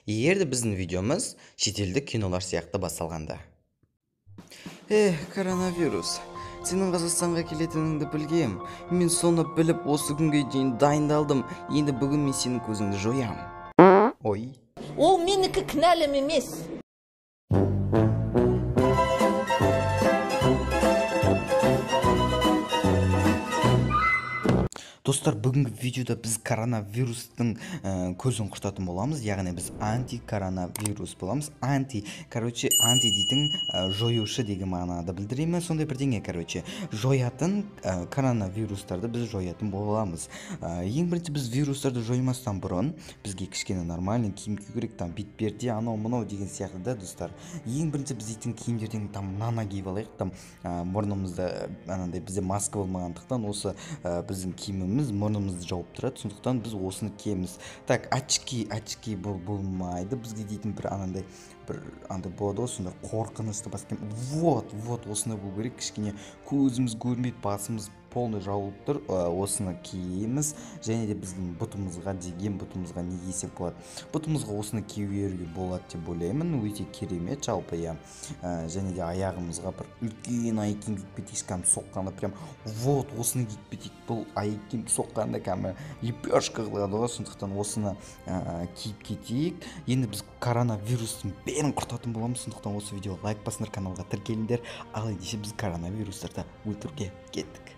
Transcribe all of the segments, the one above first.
Егер де біздің видеомыз шетелдік кинолар сияқты басталғанда. Эх, коронавирус, сенің Қазақстанға келетініңді білгем. Мен соны біліп осы күнге дейін дайындалдым. Енді бүгін мен сенің көзіңді жоям. Ой. Ол менікі кінәлім емес. Достар, бүгінгі видеода біз коронавирустың көзін құртатын боламыз. Яғни біз анти-коронавирус боламыз. Анти, короче, анти дейтін жоюшы деген мағынада білдіремін. Сондай бірдеңе, короче, жоятын коронавирустарды біз жоятын боламыз. Ең бірінші біз вирустарды жоймастан бұрын бізге кішкене нормальный киім кию керек, там бетперде, анау мынау деген сияқты да, достар. Ең бірінші біз дейтін киімдерден там нана киіп алайық, там мұрнымызда анандай бізде маска болмағандықтан осы біздің киіміміз мұрнымызды жауып тұрады, сондықтан біз осыны киеміз. Так, очки, очки бұл болмайды. Бізге дейтін бір анандай бір андай болады ғой, сондай қорқынышты бас киім. Вот, вот осыны болу керек. Кішкене көзіміз көрмейді, басымыз полный жауылып тұр. Осыны киеміз. Және де біздің бұтымызға деген бұтымызға не кисек болады? Бұтымызға осыны кие беруге болады деп ойлаймын. Өте керемет жалпы, иә. Және де аяғымызға бір үлкен аяқ киім киіп кетейік, кәдімгі соққанда прям вот осыны киіп кетейік. Бұл аяқ киім соққанда кәдімгі лепешка қылады ғой, сондықтан осыны киіп кетейік. Енді біз коронавирустың бәрін құртатын боламыз, сондықтан осы видеоға лайк басыңдар, каналға тіркеліңдер. Ал ендеше біз коронавирустарды өлтіруге кеттік.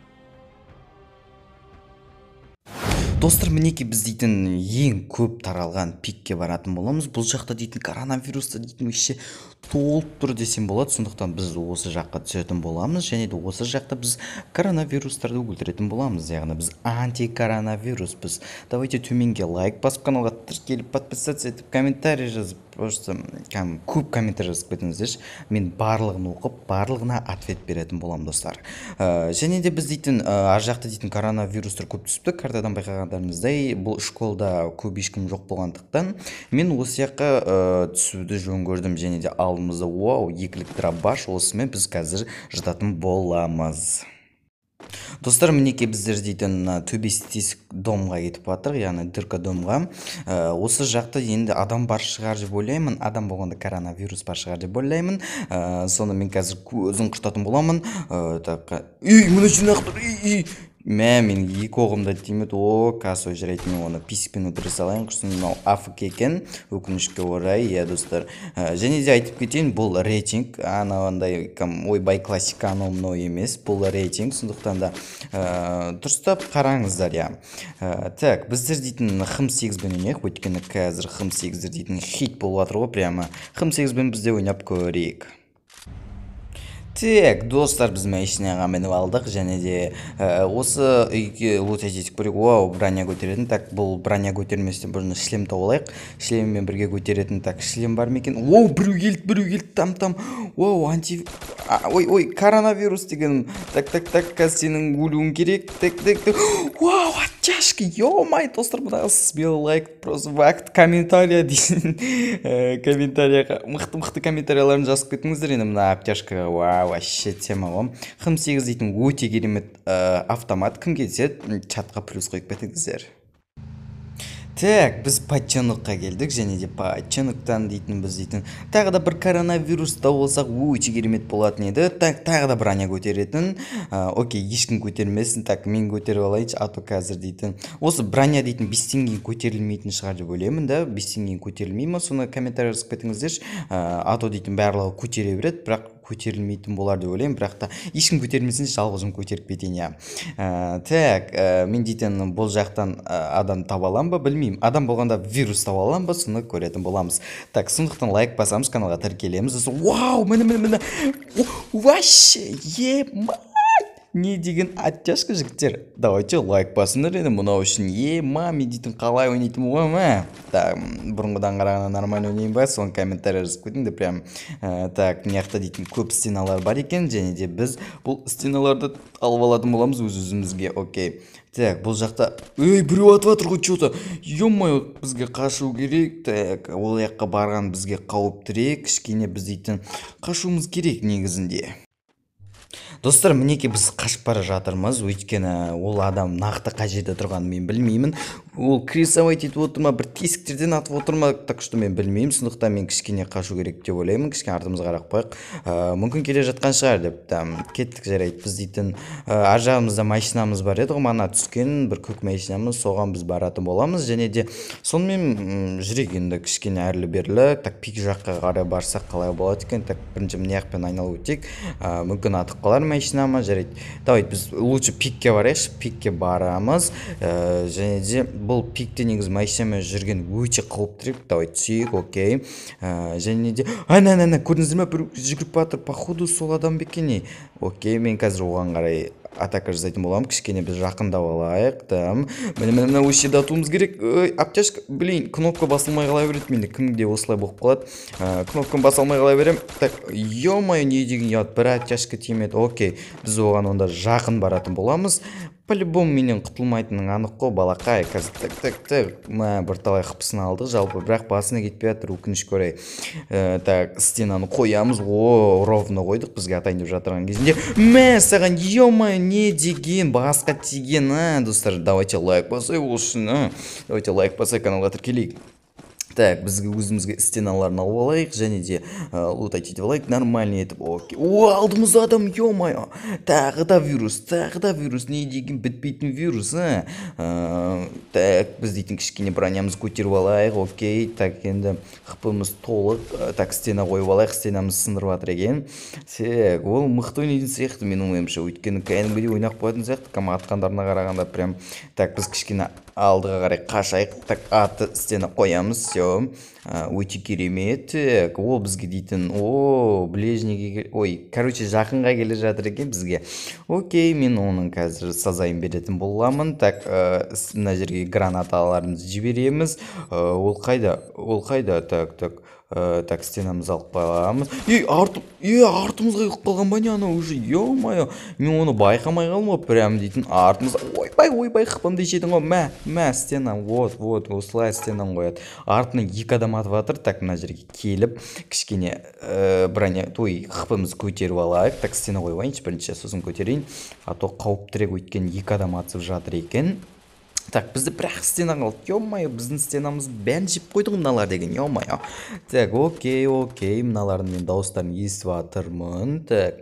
Достар, мінекей біз дейтін ең көп таралған пикке баратын боламыз. Бұл жақта дейтін коронавирусты дейтін вообще толып тұр десем болады. Сондықтан біз осы жаққа түсетін боламыз. Және де осы жақта біз коронавирустарды өлтіретін боламыз. Яғни біз антикоронавируспыз. Давайте төменге лайк басып, каналға тіркеліп, подписаться етіп, комментарий жазып, просто көп комментарий жазып кетіңіздерші. Мен барлығын оқып, барлығына ответ беретін боламын, достар. Және де біз дейтін ар жақта дейтін коронавирустар көп түсіпті. Картадан байқағандарыңыздай, бұл школда көп ешкім жоқ болғандықтан мен осы жаққа түсуді жөн көрдім. Және де алдымызда вау, екілік дробаш, осымен біз қазір жататын боламыз. Достар, мінекей біздер дейтін төбесі тесік домға кетіп жатырық, яғни дырка домға. Осы жақта енді адам бар шығар деп ойлаймын. Адам болғанда коронавирус бар шығар деп ойлаймын. Соны мен қазір көзін құртатын боламын. Так, үй, мына жинақ тұр, үй, үй. Мә, мен екі оғым да тимеді. О, косой, жарайды, мен оны писікпен өлтіре салайын. Құрсын, мынау АФК екен, өкінішке орай, иә, достар. Және де айтып кетейін, бұл рейтинг, анауандай, ойбай, классика анау мынау емес, бұл рейтинг, сондықтан да дұрыстап қараңыздар, иә. Так, біздер дейтін хм 8-бен ойнайық, өйткені қазір хм 8-дер дейтін хит болып жатыр ғой, прямо. Хм 8-бен бізде ойнап көрейік. Так, достар, біз машинаға мініп алдық. Және де осы үйге лут етіп көрейік. Вау, броня көтеретін. Так, бұл броня көтерместен бұрын шлем тауып алайық. Шлеммен бірге көтеретін. Так, шлем бар ма екен? Вау, біреу келді, біреу келді, там, там. Вау, анти... Ой, ой, коронавирус деген. Так, так, так, қазір сенің өлуің керек. Так, так, так. Вау, оттяжка, ё-май, достар, мына смелый лайк, просто факт, комментария дейсің. Комментарияға мықты-мықты комментарияларын жазып кетіңіздер. Енді мына оттяжкаға, вау, вообще тема ғой. Хм 8 дейтін өте керемет автомат. Кім келсе, чатқа плюс қойып кетіңіздер. Так, біз Патчаныққа келдік. Және де Патчаныктан дейтін біз дейтін тағы да бір коронавирус тауып алсақ өте керемет болатын еді. Так, тағы да броня көтеретін. Окей, ешкім көтермесін. Так, мен көтеріп алайыншы, а то қазір дейтін. Осы броня дейтін 5-тен кейін көтерілмейтін шығар деп ойлаймын да. 5-тен кейін көтерілмей ма, соны комментарий жазып кетіңіздерші. А то дейтін барлығы көтере береді, бірақ көтерілмейтін болар деп ойлаймын. Бірақ та ешкім көтермесін, жалғызым көтеріп кетейін, иә. Так, мен дейтін бұл жақтан адам таба аламын ба, білмеймін. Адам болғанда вирус таба аламын ба, соны көретін боламыз. Так, сондықтан лайк басамыз, каналға тіркелеміз. Сосын, вау, міне, міне, міне. Вообще, ема! Не деген оттяжка, жігіттер. Давайте лайк басыңдар енді мынау үшін. Ема, мен дейтін қалай ойнайтын боламын, ә? Так, бұрынғыдан қарағанда нормально ойнайын ба, соны комментарий жазып кетіңдер прям. Так, мына жақта дейтін көп стеналар бар екен. Және де біз бұл стеналарды алып алатын боламыз өз өзімізге. Окей. Так, бұл жақта, ей, біреу атып жатыр ғой, чё-то. Ё-моё, бізге қашу керек. Так, ол жаққа барған бізге қауіптірек. Кішкене біз дейтін қашуымыз керек негізінде. Достар, мінекей, біз қашып бара жатырмыз, өйткені ол адам нақты қай жерде тұрғанын мен білмеймін. Ол крысовать етіп отыр ма, бір тесіктерден атып отыр ма, так что мен білмеймін. Сондықтан мен кішкене қашу керек деп ойлаймын. Кішкене артымызға қарап қояйық, мүмкін келе жатқан шығар деп. Там кеттік, жарайды. Біз дейтін ар жағымызда машинамыз бар еді ғой, мана түскен бір көк машинамыз, соған біз баратын боламыз. Және де сонымен жүрейік енді кішкене әрлі берлі. Так, пик жаққа қарай барсақ, қалай болады екен? Так, бірінші мына жақпен айналып өтейік, мүмкін, атып қалар машинама. Жарайды, давай біз лучше пикке барайықшы. Пикке барамыз. Және де бұл пикте негізі машинамен жүрген өте қауіптірек. Давай түсейік, окей. Және де әне, әне, әне, көрдіңіздер ме, бір жүгіріп бара жатыр, походу, сол адам ба екен, не? Окей, мен қазір оған қарай атака жасайтын боламын. Кішкене біз жақындап алайық. Там міне, міне, міне, осы жерде атуымыз керек. Ой, аптечка, блин, кнопка басылмай қала береді менде. Кімде осылай болып қалады? Кнопканы баса алмай қала беремін. Так, ё-моё, не деген ұят, бір оттяжка тимеді. Окей, біз оған онда жақын баратын боламыз. По любому менен құтылмайтының анық қой, балақай. Қазір, так, так, так, мә, бірталай хпсын алдық жалпы, бірақ басына кетпей жатыр, өкінішке орай. Так, стенаны қоямыз. О, ровно қойдық. Бізге атайын деп жатырған кезінде, мә саған, ё-моё, не деген басқа тиген, а? Достар, давайте лайк басайық ол үшін, а? Давайте лайк басайық, каналға тіркелейік. Так, бізге өзімізге стеналарын алып алайық және де лутать етіп алайық нормальный етіп. Окей, о, алдымызда адам, ё-моё, тағы да вирус, тағы да вирус, не деген бітпейтін вирус, а? Так, біз дейтін кішкене бронямызды көтеріп алайық. Окей, так, енді хпмыз толық. Так, стена қойып алайық, стенамызды сындырып жатыр екен. Так, ол мықты ойнайтын сияқты менің ойымша, өйткені кәдімгідей ойнап қоятын сияқты кәдімгі атқандарына қарағанда прям. Так, біз кішкене алдыға қарай қашайық. Так, аты стена қоямыз, все, өте керемет. Так, ол бізге дейтін, о, ближнийге, ой, короче, жақынға келе жатыр екен бізге. Окей, мен оның қазір сазайын беретін боламын. Так, мына жерге гранаталарымызды жібереміз. Ол қайда, ол қайда? Так, так, так, стенамызды алып қоямыз. Ей, арты, е, артымызға келіп қалған ба, не, анау уже? Ё-моё, мен оны байқамай қалдым ғой. Прям дейтін артымызда, ойбай, ойбай, хпымды жедің ғой. Мә, мә, стена, вот, вот, осылай стенаны қояды. Артынан екі адам атып жатыр. Так, мына жерге келіп кішкене броня, ой, хпымызды көтеріп алайық. Так, стена қойып алайыншы бірінші, сосын көтерейін, а то қауіптірек, өйткені екі адам атысып жатыр екен. Так, бізде бір ақ стена қалды. Ё-моё, біздің стенамызды бәрін жеп қойды ғой мыналар деген, ё-моё. Так, окей, окей, мыналардың мен дауыстарын естіп жатырмын. Так,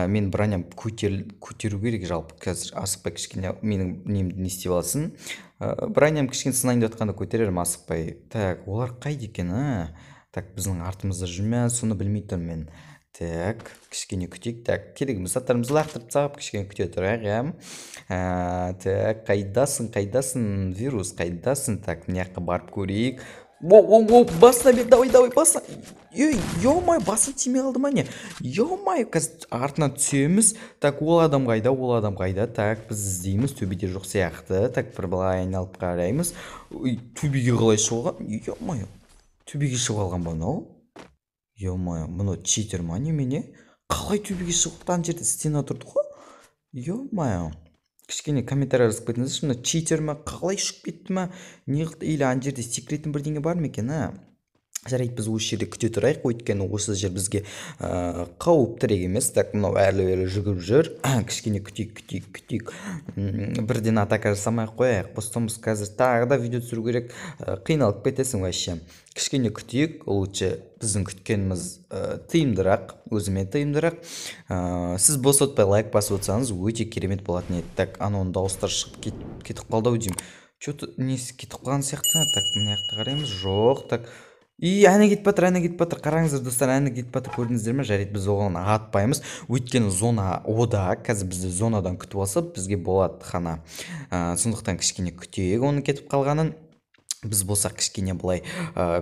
мен броням көтеру керек жалпы. Қазір асықпай кішкене менің немді не істеп алсын. Броням кішкене сынайын деп жатқанда көтерермін асықпай. Так, олар қайда екен, а? Так, біздің артымызда жүр ме, соны білмей тұрмын мен. Так, кішкене күтейік. Так, керегіміз заттарымызды лақтырып тастап, кішкене күте тұрайық, иә. Так, қайдасың, қайдасың, вирус, қайдасың? Так, мына жаққа барып көрейік. О, о, о, басына бер, давай, давай, басына. Ей, ё-моё, басына тимей қалды ма, не? Ё-моё, қазір артынан түсеміз. Так, ол адам қайда, ол адам қайда? Так, біз іздейміз, төбеде жоқ сияқты. Так, бір былай айналып қараймыз. Ой, төбеге қалай шығуға? Ё-моё, төбеге шығып алған ба мынау? Ё-моё, мынау читер ма, немене? Қалай төбеге шығып? Ана жерде стена тұрды ғой. Ё-моё, кішкене комментарий жазып кетіңіздерші, мына читер ма, қалай ұшып кетті ма, не қылды, или ана жерде секретный бірдеңе бар ма екен, а? Жарайды, біз осы жерде күте тұрайық, өйткені осы жер бізге қауіптірек емес. Так, мынау әрлі берлі жүгіріп жүр. Кішкене күтейік, күтейік, күтейік. Бірден атака жасамай ақ қояйық, бостан-бос қазір тағы да видео түсіру керек, қиналып кетесің вообще. Кішкене күтейік лучше, біздің күткеніміз тиімдірақ, өзіме тиімдірақ. Сіз бос отпай лайк басып отырсаңыз, өте керемет болатын еді. Так, анауның дауыстары шығып кетіп қалды ау деймін, че-то несі кетіп қалған сияқты. Так, мына жақта қараймыз, жоқ. Так, и әне кетіп жатыр, әне кетіп жатыр, қараңыздар, достар, әне кетіп жатыр, көрдіңіздер ме? Жарайды, біз оған атпаймыз, өйткені зона ода, қазір бізді зонадан күтіп алса, бізге болады хана. Сондықтан кішкене күтейік оның кетіп қалғанын. Біз болсақ кішкене былай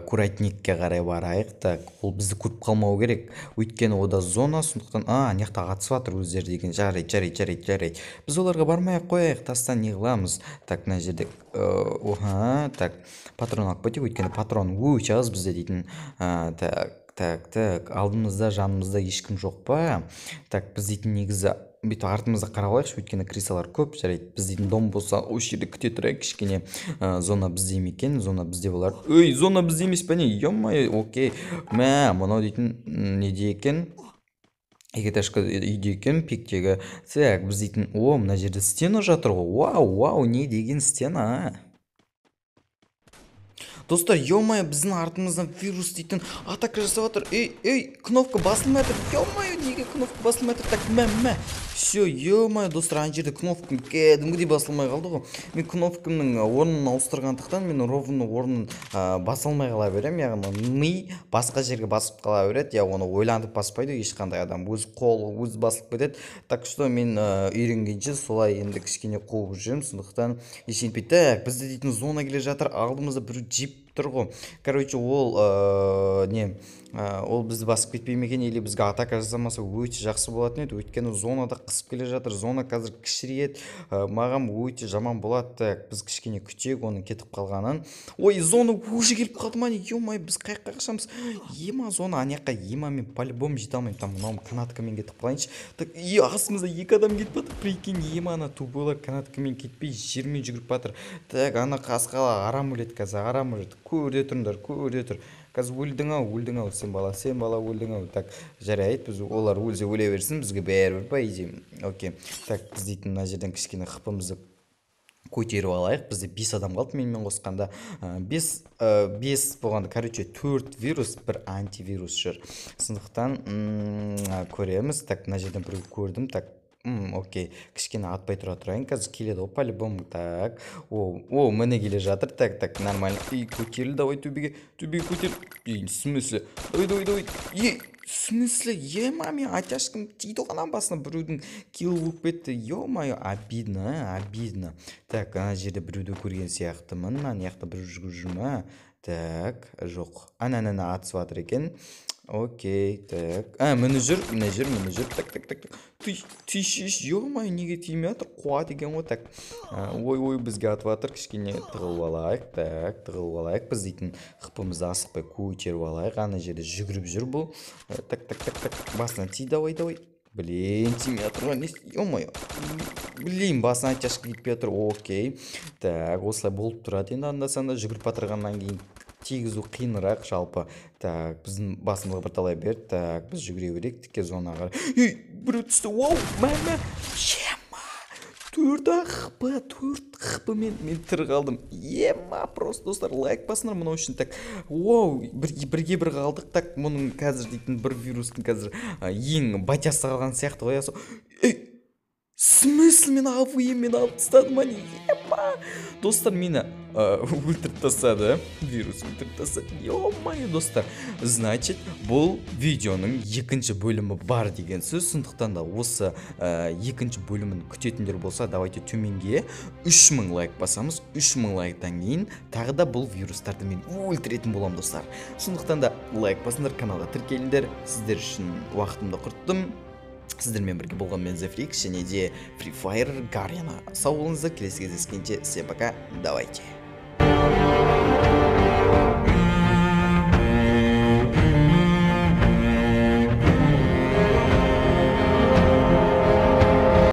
курятникке қарай барайық. Так, ол бізді көріп қалмау керек, өйткені ода зона, сондықтан. А, ана жақта атысып жатыр өздері деген. Жарайды, жарайды, жарайды, жарайды, біз оларға бармай ақ қояйық, тастан не қыламыз? Так, мына жерде, оха, так, патрон алып кетейік, өйткені патрон өте аз бізде дейтін. Так, так, так, алдымызда, жанымызда ешкім жоқ па? Так, біз дейтін негізі бүйтіп артымызда қарап алайықшы, өйткені крысалар көп. Жарайды, біз дейтін дом болса, осы жерде күте тұрайық кішкене. Зона бізде ме екен? Зона бізде болар. Ей, зона бізде емес па, не? Ё-моё, окей, мә, мынау дейтін неде екен? Екі этажка үйде екен, пиктегі. Так, біз дейтін, о, мына жерде стена жатыр ғой. Вау, вау, не деген стена. Достар, ё-моё, біздің артымыздан вирус дейтін атака жасап жатыр. Ей, ей, кнопка басылмай жатыр. Ё-моё, неге кнопка басылмай жатыр? Так, мә, мә. Все, ё-моё, достар, ана жерде кнопкам кәдімгідей басылмай қалды ғой. Мен кнопкамның орнын ауыстырғандықтан, мен ровно орнын баса алмай қала беремін, яғни ми басқа жерге басып қала береді. Я оны ойланып баспайды ешқандай адам, өз қолы өзі басылып кетеді. Так что мен үйренгенше солай енді кішкене қуып жүремін, сондықтан ештеңе етпейді. Так, бізде дейтін зона келе жатыр, алдымызда біреу джип тұр ғой. Короче, ол не, ол бізді басып кетпей ме екен или бізге атака жасамаса, өте жақсы болатын еді, өйткені зонада қысып келе жатыр. Зона қазір кішірейеді, маған өте жаман болады. Так, біз кішкене күтейік оның кетіп қалғанын. Ой, зона уже келіп қалды ма, не? Ё-моё, біз қай жаққа қашамыз? Ема, зона ана жаққа, ема, мен по-любому жете алмаймын. Там мынау канаткамен кетіп қалайыншы. Так, и астымызда екі адам кетіп жатыр, прикинь. Ема, ана тупойлар канаткамен кетпей, жермен жүгіріп жатыр. Так, ана қасқала арам өледі қазір, арам өледі. Көре тұрыңдар, көре тұр. Қазір өлдің ау, өлдің ау, сен бала, сен бала, өлдің ау. Так, жарайды, біз, олар өлсе, өле берсін, бізге бәрібір, по идее. Окей, так, біз дейтін мына жерден кішкене хпымызды көтеріп алайық. Бізде бес адам қалды менімен қосқанда. Бес, бес болғанда, короче, төрт вирус, бір антивирус жүр, сондықтан көреміз. Так, мына жерден біреу көрдім. Так, окей, кішкене атпай тұра тұрайын, қазір келеді ғой по-любому. Так, о, о, міне келе жатыр. Так, так, нормально. И көтеріл, давай төбеге, төбеге көтер. И в смысле? Давай, давай, давай. Е, в смысле? Ема, мен оттяжкам тиді ғой ананың басына, біреудің килл болып кетті. Ё-моё, обидно, а, обидно. Так, ана жерде біреуді көрген сияқтымын. Ана жақта біреу жүгіріп жүр ма? Так, жоқ. Ана, ана, ана атысып жатыр екен. Окей, так. А, міне жүр, міне жүр, міне жүр. Так, так, так, так. Ти, тишиш, ё-моё, неге тимей жатыр? Қуады екен ғой, так. Ой, ой, бізге атып жатыр, кішкене тығылып алайық. Так, тығылып алайық. Біз дейтін хпымызды асықпай көтеріп алайық. Ана жерде жүгіріп жүр бұл. Так, так, так, так. Басына ти, давай, давай. Блин, тимей жатыр ғой, не, ё-моё. Блин, басына оттяжка кетпей жатыр. Окей. Так, осылай болып тұрады енді анда санда жүгіріп батырғаннан кейін тигізу қиынырақ жалпы. Так, біздің басымызға бірталай берді. Так, біз жүгіре берейік тіке зонаға қарай. Ей, біреу түсті. Вау, мә, мә. Ема. Төрт ақ хп, төрт хп мен тірі қалдым. Ема, просто, достар, лайк басыңдар мынау үшін. Так, вау, бірге бір қалдық. Так, мұның қазір дейтін бір вирустың қазір ең батясы қалған сияқты ғой. Ей, в смысле, мен АВМ мен алып тастады ма, не? Ема, достар, мені өлтіріп тастады, вирус өлтіріп тастады. Ё-моё, достар, значит, бұл видеоның екінші бөлімі бар деген сөз. Сондықтан да осы екінші бөлімін күтетіндер болса, давайте төменге 3000 лайк басамыз. 3000 лайктан кейін тағы да бұл вирустарды мен өлтіретін боламын, достар. Сондықтан да лайк басыңдар, каналға тіркеліңдер. Сіздер үшін уақытымды құрттым. Сіздермен бірге болған мен, Зефрикс, және де Free Fire Garena. Сау болыңыздар, келесі кездескенше, всем пока, давайте.